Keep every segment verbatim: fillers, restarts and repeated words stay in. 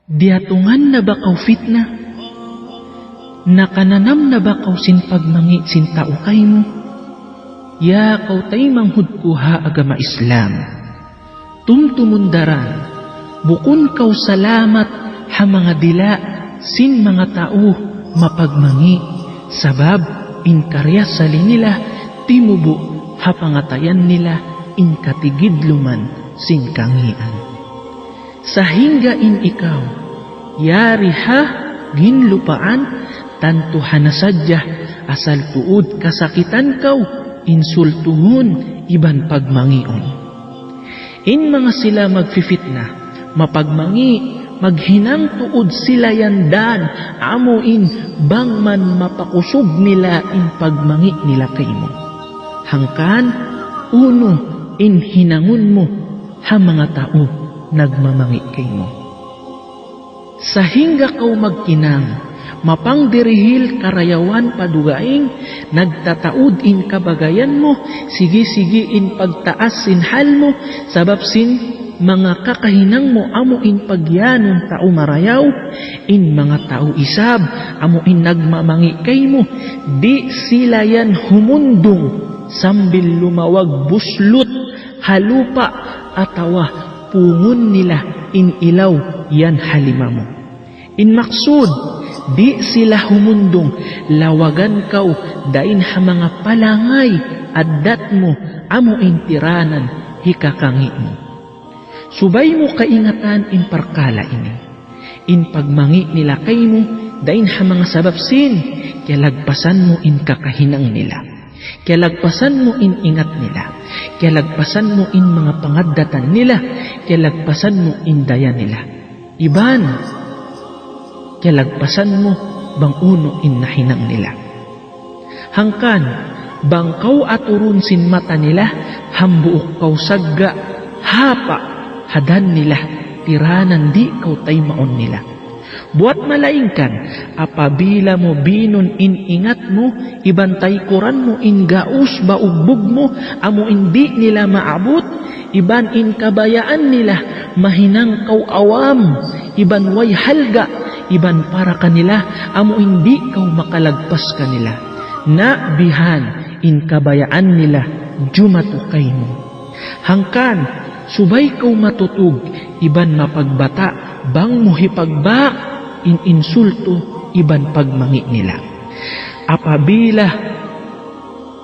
Diyatungan na ba kaw fitna? Nakananam na ba kaw sin pagmangi' sin tau kaymu? Ya kaw taymanghud ku ha agama Islam. Tumtumun daran, bukun kaw salamat ha manga dila' sin manga tau mapagmangi', sabab in kariyasali nila timubu' ha pangatayan nila in katigidluman sin kangian. Sahingga in ikaw, yari ha ginlupaan, tantu ha na sadja asal tuud kasakitan kaw, insultuhun iban pagmangiun. In manga sila magfifitna, mapagmangi', maghinang tuud sila yan dan, amu in bang man mapakusug nila in pagmangi' nila kaymu. Hangkan, unu in hinangun mu ha manga tau nagmamangi' kaymu. Sahingga kaw magkinang, mapangdirihil karayawan pa dugaing, nagtataud in kabagayan mu, sigi-sigi in pagtaas sin hal mu, sabab sin manga kakahinang mu amu in pagyanun tau marayaw, in manga tau isab, amu in nagmamangi' kaymu, di' sila yan humundung sambil lumawag buslut ha lupa' atawa pungun nila in ilaw yan ha lima mu. In maksud, di' sila humundung, lawagan kaw dayn ha manga palangay addat mu, amu in tiranan hikakangi' mu. Subay mu kaingatan in parkala' ini. In pagmangi' nila kaymu, dayn ha manga sabab sin, kiyalagpasan mu in kakahinang nila. Kiyalagpasan mu in ingat nila. Kiyalagpasan mu in manga pangaddatan nila. Kiyalagpasan mu in daya nila. Iban, kiyalagpasan mu bang unu in nahinang nila. Hangkan, bang kaw aturun sin mata nila, hambuuk kaw sagga', hapa', ha dan nila, tiranan di' kaw taymaun nila. Buwat malaingkan, apabila mu binun in ingat mu, iban taykuran mu in gaus baugbug mu, amu in di' nila maabut, iban in kabayaan nila, mahinang kaw awam, iban way halga', iban para kanila, amu in di' kaw makalagpas kanila. Na bihan in kabayaan nila jumatu kaymu. Hangkan, subay kaw matutug, iban mapagbata', bang mu hipagbak, in insultu, iban pagmangi' nila. Apabila,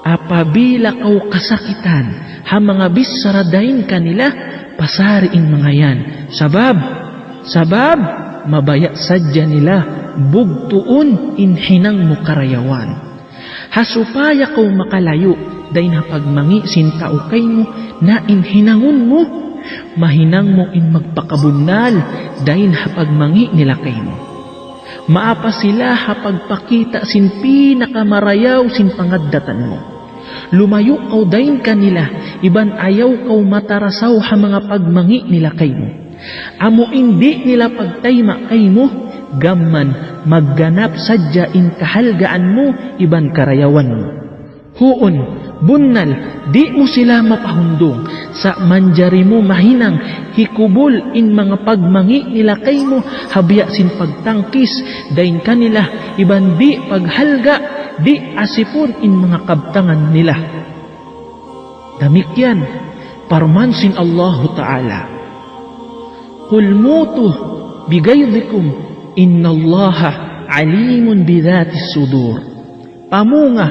apabila kaw kasakitan, ha manga bichara dayn kanila, pasari in manga yan. Sabab, sabab, mabaya' sadja nila, bugtuun in hinang mu karayawan. Ha supaya kaw makalayu', dayn ha pagmangi' sin tau kaymu, na in hinangun mu, mahinang mu in magpakabunnal, dayn ha pagmangi' nila kaymu. Maapa sila ha pagpakita' sin pinakamarayaw sin pangaddatan mu. Lumayu' kaw dayn kanila, iban ayaw kaw matarasaw ha manga pagmangi' nila kaymu. Amu in di' nila pagtayma' kaymu, gam mayan magganap sadja in kahalgaan mu iban karayawan mu. Huun, bunnal, di' mu sila mapahundung, sa' manjari mu mahinang hikubul in manga pagmangi' nila kaymu, ha biya' sin pagtangkis dayn kanila, iban di' paghalga', di' asipun in manga kabtangan nila. Damikkiyan parman sin Allahu Ta'ala, قل موتوا بغيظكم إن الله عليم بذات الصدور. Pamunga,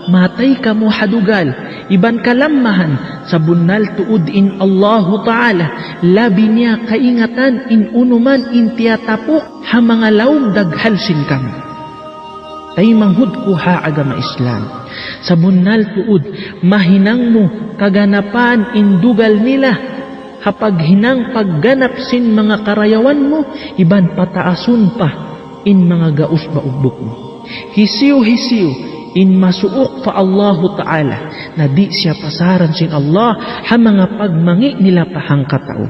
matay kamu ha dugal iban kalammahan, sabunnal tuud in Allahu Ta'ala, labi niya kaingatan in unu man in tiyatapuk ha manga lawm daghal sin kamu. Taymanghud ku ha agama Islam. Sabunnal tuud, mahinang mu kaganapan in dugal nila, ha paghinang pagganap sin manga karayawan mu, iban pataasun pa in manga gaus baugbug mu. Hisiyu-hisiyu in masuuk pa Allahu Ta'ala, na di' siya pasaran sin Allah ha manga pagmangi' nila pa hangkatau.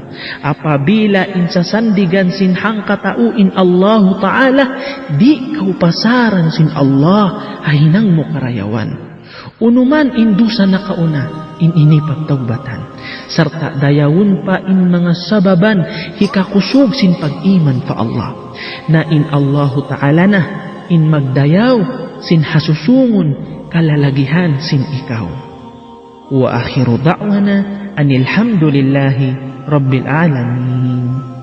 Apabila in sasandigan sin hangkatau in Allahu Ta'ala, di' kaw pasaran sin Allah ha hinang mu karayawan. Unu man in dusa nakauna, In ini pagtawbatan. Sarta' dayawun pa in manga sababan hikakusug sin pag-iman pa Allah. Na in Allahu Ta'ala na in magdayaw sin hasusungun kalalagihan sin ikaw. وآخر دعوانا أن الحمد لله رب العالمين.